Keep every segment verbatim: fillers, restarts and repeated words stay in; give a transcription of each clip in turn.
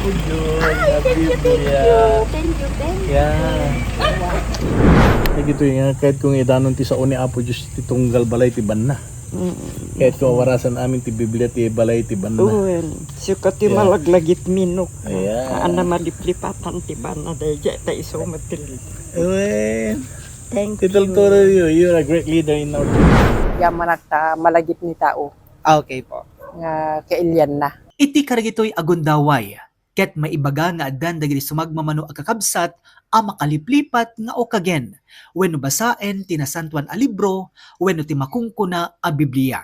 Ay, thank you, thank you. Thank you, thank you. Yeah. Dagitoy nga, ket kung idanon ti sao ni Apo Dios ti tunggal balay ti banna. Mm. Ket kung awarasan amin ti Biblia ti balay ti banna. Wen, sika ti malaglagipmi, no? Ayan. Haan a maliplipatan ti banna, daydiay ta isu met ti leader. Wen. Thank you. Itultuloy you. You're a great leader in our church. Yamanak ta malagipmi tao. Ah, okay po. Nga kailianna. Iti kargitoy a gundaway, ket maibaga nga addan dagiti sumagmamano a kakabsat a makaliplipat nga ukagen wenno basaen ti Nasantoan a Libro wenno ti makunkuna a Biblia.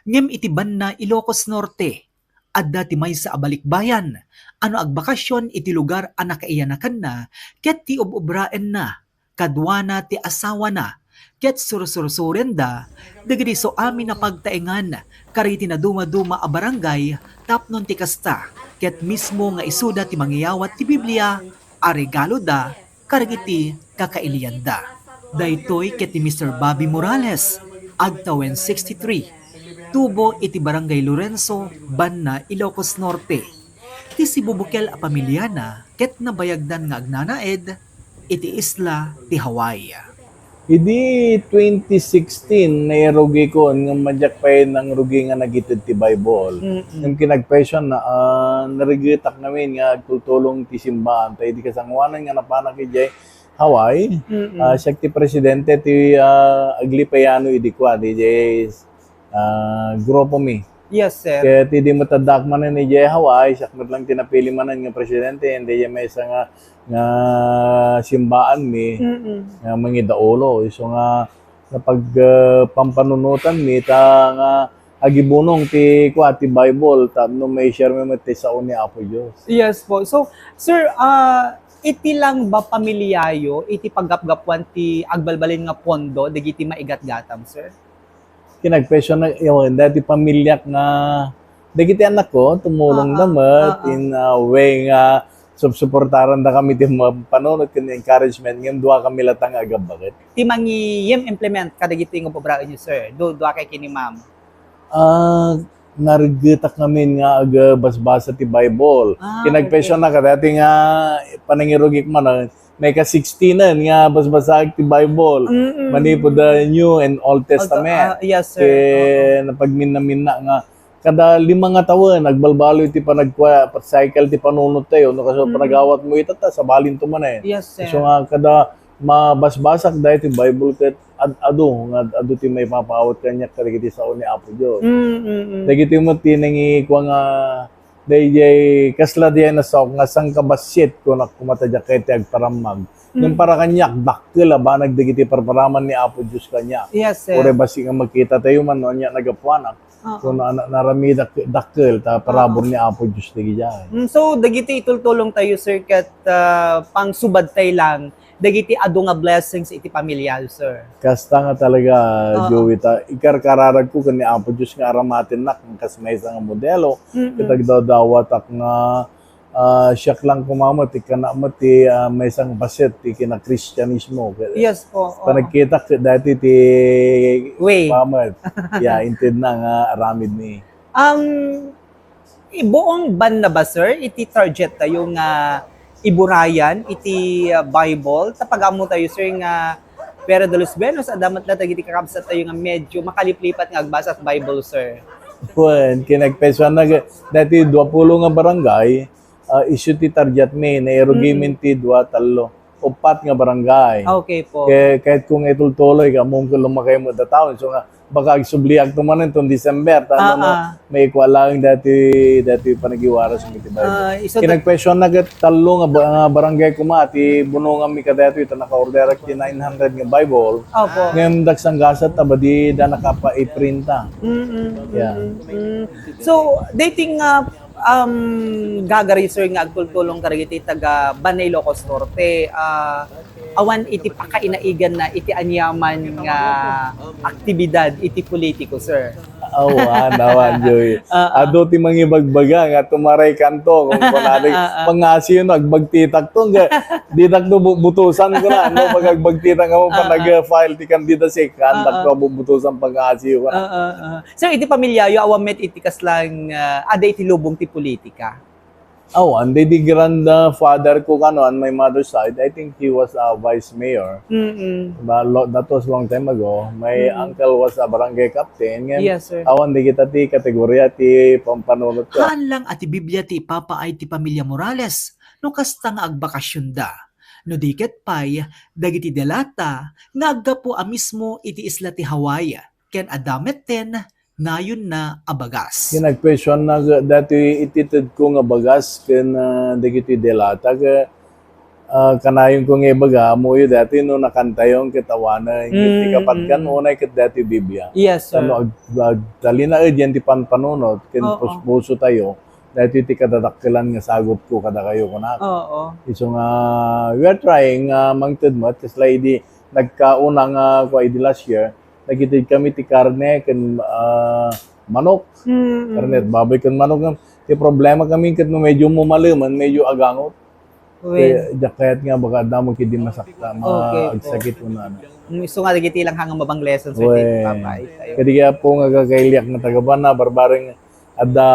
Ngem iti banna Ilocos Norte, adda ti maysa a balikbayan a no agbakasyon iti lugar a nakaiyanakanna ket ti ub-ubraenna kaduana ti asawana, ket sursursurenda dagiti su amin a pagtaengan kariti nadumaduma a barangay tapno ti kasta, ket mismo nga isuda ti mangiyawat ti Biblia a regaloda karagiti kakailianda. Daytoy ket ni Mister Bobby Morales, agtawen sixty-three, tubo iti Barangay Lorenzo, Banna, Ilocos Norte. Ti sibubukel a pamiliana ket nabayagdan nga agnanaed iti isla ti Hawaii. Idi twenty sixteen, nairugikon ngem madiak pay nangrugi nga nagited ti Bible. Mm-mm. Ngem kinagpayso na, ah, naregetak ngamin nga agtultulong ti simbaan. Ta idi kasangoanan nga napanak idiay Hawaii, Mm-mm. ah, siak ti presidente ti, ah, aglipayano idi kua, idiay ah, grupo mi. Yes, sir. Ket idi met addaak manen idiay Hawaii, siak met lang ti napili manen nga presidente, indi idiay maysa nga, nga simbaan mi, Mm-mm. nga mangidaulo. Isu nga napag, ah, pampanunotan mi, ta nga agibunong ti, kua, ti Bible, tapno mai-share mi met ti sao ni Apo Dios. Yes po. So, sir, ah, iti lang ba pamiliayo iti paggapgapuan ti agbalbalin nga pondo dagiti maigatgatam, sir? Kinagpayso na, yaw, dati pamiliak nga, dagiti anakko, tumulong Ah, ah, da met ah, ah. in a way nga supsuportaran da kami ti ma-, panunot ken encouragement, ngem dua kami latta nga agabbaket. Ti mangiyem implement kadagiti nga obraenyo, sir? Du-, dua kay kini ma'am. Ah, nareggetak ngamin nga agbasbasa ti Bible. Ah, Kinagpayso okay. na kadati nga panangirugik man, ah, may ka sixteen nga basbasaek ti Bible. Mm-mm. Manipud the New and Old Old, Testament. ah, yes, sir. Ket Oo. napagminna-minna nga kada lima nga tawen, agbalbaloy ti panagkua-, cycle ti panunot tayo. No, kaso Mm. panagawat mo ita, ta, sabalin to man eh. Yes, sir. So nga, kada mabasbasak daytoy Bible ket ad-, adu, nga ad-, adu ti maipapaawat kaniak kadagiti sao ni Apo Dios. Mm, mm, mm. Dagiti met ti nangikua nga, daydiay, kasla diay nasaok nga sangkabassit, kunak koma ta diak kayat ti agparammag. Ngem Mm. para kaniak, dakkel a banag dagiti parparaman ni Apo Dios kaniak. Yes, sir. Uray bassit nga makita tayo man no ania nagapuanak. Oo. Kuno, na-, naramidak dakkel ta parabur Ah. ni Apo Dios dagiti ay. Mm, so, dagiti itultulong tayo, sir, ket, ah, pangsubad tayo lang, dagiti adu nga blessings iti pamilya, sir. Kasta nga talaga, Oo. Joey, ta ikarkararagko ken ni Apo Dios nga aramatennak, kas maysa nga modelo, Mm-mm. ket agdawdawatak nga Ah, siak lang koma met ti kana met ti, ah, maysa nga bassit ti kina-Kristianismo. Yes po, oo. Panagkitak dati ti Way. Koma met. Ya, inted na nga aramid mi. Um, i-, buong banna ba, sir, iti target tayo nga iburayan iti, ah, Bible? Ta pag-ammo tayo, sir, nga Piera de los Buenos, adda met dagiti kakabsat tayo nga medyo makaliplipat nga agbasa ti Bible, sir. Wen, kinagpaysuan na ga-, dati dua pulo nga barangay, ah, isu ti target mi, nairugi Mm. min ti dua, tallo, uppat nga barangay. Ah, okay po. Kay, kahit kung itultuloy ka, mungkin lumakay mo da taon. So nga, baka agsubliak to manen ton December, tama Ah, no? ah. May ikwa lang dati, dati panagiwaras mo ti Bible. Ah, isu Kinagpaysuan na gat tallo nga ba-, nga barangay kuma, ti bunongan mi kadaytoy, ita naka-order ti nine hundred nga Bible. Opo. Ngem dagsanggasat, ta badi da nakapa-iprinta. Mm, mm, Yeah. mm, mm. So, dating nga um, gagari, sir, nga agtultulong kadagiti taga Banna Ilocos Norte, ah, awan iti pakainaiganna iti aniaman nga aktibidad iti politiko, sir? Awan, awan, Joey. Ah, ah. Adu ti mangibagbaga nga tumaray kanto, kung kunali, Ah, ah. pangasiyo no, agbagtitak to, nga, ditak to bu-, butusan ko na, no, pag agbagtitak ako, Ah, ah. panag-file ti candidacy, kandak Ah, ah. to, bubutusan pangasiyo ko na. Ah, ah, ah. Sir, iti pamilyayo, awan met iti kaslang, ah, ada iti lubong ti politika? Oh, and the, the grandfather ko kano on my mother's side, I think he was a vice mayor. Mm-mm. But lo-, that was long time ago. My Mm-mm. uncle was a barangay captain. Ngem, Yes, sir. awan di kita ti kategoria ti pampanunot ko. Haan lang a ti Biblia ti ipapaay ti pamilya Morales no kasta nga agbakasionda. No di ket pay, dagiti delata nga aggapu a mismo iti isla ti Hawaii, ken adda metten nayonna a bagas. Kinagpesyon na dati ititedko nga bagas ken, ah, dagiti delata, ke, ah, kanayonko nga ibaga, ammoyo dati no nakantayon ket awanen, ket ti Mm, kapatgan mm. unay ket dati Biblia. Yes, sir. Tano ag-, agtalinaed yan ti panpanunot ken Oo. puspuso tayo, dati ti kadadakkelan nga sagupko kadakayo kunak. Oo. Isu nga, we are trying, ah, mangted met, kasla idi nagkauna nga, kua, idi last year, nagitid kami ti karne ken, ah, manok. Mm. Karne at baboy ken manok. Ti problema kami ket no medyo mumalemen, medyo agangot. Wen. Kaya, diak kayat nga baka adda mo kidi masakta, ma-, Okay po. agsakit unana. Mm, isu nga dagiti lang nga mabang lessons Wen. Papa, itayo. Kadi kaya po nga gagailiak nga taga Bana, barbareng adda,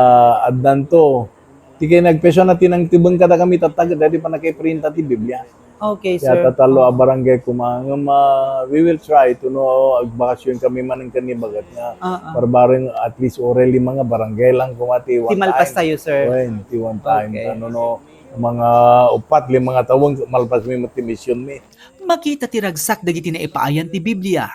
addanto. Ti kay nagpesyon na tinangtibeng kada kami tattag, dati pa nakiprinta ti Biblia. Okay, Kaya sir. tatalo a barangay kuma, nga ma-, we will try to know, agbakasyon kami man ang kanibagat nga. Ah, ah. Barbareng at least oray lima nga barangay lang kuma ti Ti one malpas time. tayo, sir. Wen, ti one time. Okay. Ano no, mga upat, lima nga tawen, malpas mi met ti mission mi. Makita ti ragsak dagiti naipaayan ti Biblia.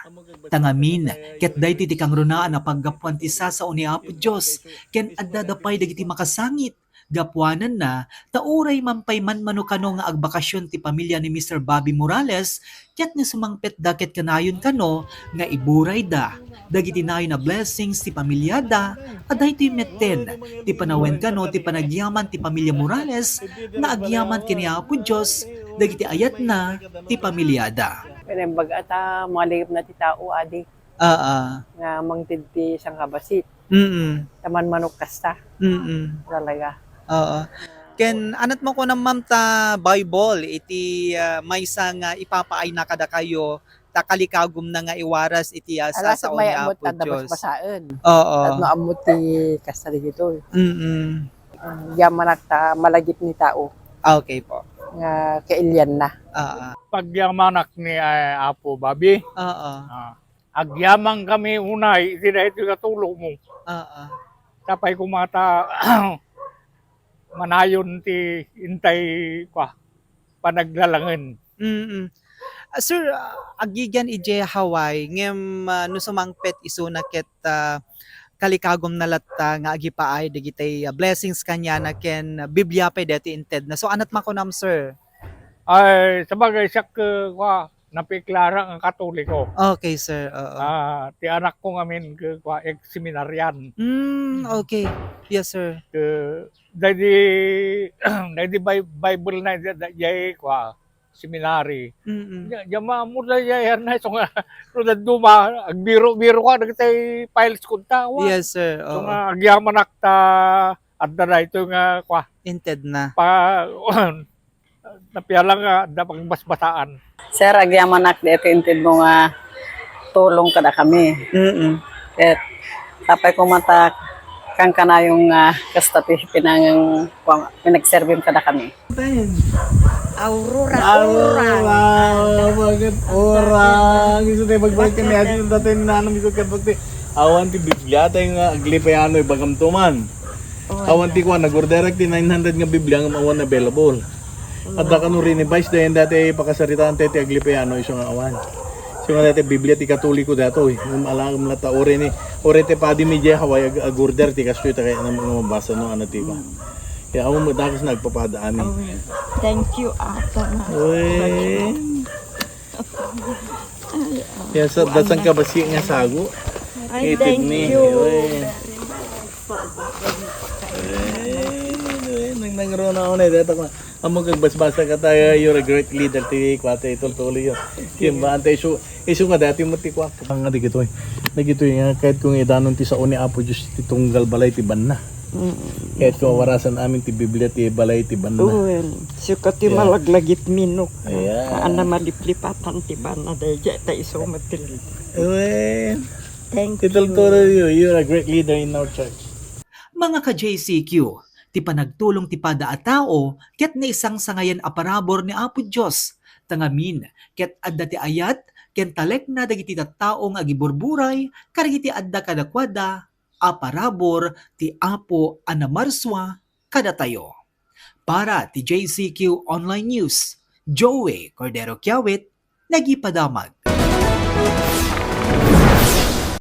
Tangamin, ket daytoy ti kangrunaan a paggapuan ti sasao ni Apo Dios, ken adda da pay dagiti makasangit. Gapuananna, ta uray man pay manmano kano nga agbakasyon ti pamilya ni Mister Bobby Morales, ket ni sumangpetda ket kanayon kano nga iburayda dagiti nayon a blessings ti pamilyada, a daytoy metten ti panawen kano ti panagyaman ti pamilya Morales nga agyaman ken ni Apo Dios dagiti ayatna ti pamilyada. Ken imbag-a ta malagipna ti tao, adi. Aa. Nga mangted ti sangkabasi. Mm. Ta manmanok kasta. Mm. Talaga. Oo. Ken, anat mo kunam, ma'am, ta Bible iti, ah, maysa nga ipapaayna kadakayo, ta kalikagumna nga iwaras iti, ah, Ala, sasao ni may ammot Apo ta Dios. Basbasaen. Oo. Tapno ammot ti kasta dagitoy. Mm. Mm, yamanak ta malagip ni tao. Ah, okay po. Nga kailianna. Aa. Pagyamanak ni, ah, Apo Bobby. Oo. Ah. Agyaman kami unay iti daytoy nga tulong mo. Oo. Tapay kumata manayon ti intay, kwa, panaglalangen. Mm. Ah, sir, ah, agigan idiay Hawaii, ngem, ah, no sumangpet isuna ket, ah, kalikagumna latta nga agipaay dagiti, ah, blessings kaniana ken Biblia pay daytoy intedna. So, anat makunam, sir? Ay, sabagay, siak, eh, kwa, napiklara nga Katoliko. Okay, sir. Oo. Ah, ti anakko ngamin, ke, kwa, ex-seminarian. Mm, okay. Yes, sir. Ke, daydi, daydi Bi-, Bible na, da-, da-, jay, kwa, seminary. Mm-mm. Ja, ja, maammo da, ja, yan na, so nga, no, daduma, agbiro-biro ka, dagitay files kunta, wa. Yes, sir. So Oo. nga, agyamanak ta, adda da ito nga, kwa. Inted na. Pa, Napiala nga adda pagbasbasaan. Sir, agyamanak daytoy inted mo nga tulong kadakami. Mm. Ket tapay kumata kankanayon nga kasta ti pinang-, pinagserbim kadakami. Aurora, Aurora, Aurora. Wow, bakit orang? Gusto tayo magbalik kami. Adi, ang tatay ni nanang gusto ka pagti. Awan ti Biblia tayo nga aglipayano, ibagam tuman. Oh, Awan ti kuan, nag-order ti nine hundred nga Biblia nga awan available. Adda kano rinibais dayan dati pakasaritaan tayo ti Aglipayano isu nga awan. Isu nga dati Biblia ti Katoliko datoy. Ngem ala ngem latta, ore ni, ore ti padi media Hawaii ag-, ag-order ti kastoy ta kaya nga mabasa no ano ti ba. Kaya amo met dakas nagpapada amin. Oh, thank you, Ata. Uy. Yes, sir. Datsan ka basi nga sago. Ay, Itid thank ni, you. Uy. Ay, uy, nang nangruna ako na, dito ko. Amo kag basbasa ka tayo, you're a great leader, ti kuwate, itultuloy yun. Kimba, ante, isu, isu nga dati mo ti kuwate. Ang nga digitoy. Digitoy nga, kahit kung idanon ti sao ni Apo Diyos, ti tunggal balay ti banna. Mm. Kahit kung awarasan amin ti Biblia, ti balay ti banna. Well, siya ka ti Yeah. malaglagip minok. Yeah. Ana maliplipatan ti banna, dahil dyan, ta iso matilid. Well, Thank you. Itultuloy you. You're a great leader in our church. Mga ka-J C Q, Ti panagtulong ti pada a tao ket naisangsangayan a parabur ni Apo Dios, ta ngamin ket adda ti ayat ken talekna dagiti tattao nga agiburburay kadagiti adda kadakuada a parabur ti Apo a namarsua kadatayo. Para ti J C Q Online News, Joey Cordero Kiawit, nagipadamag.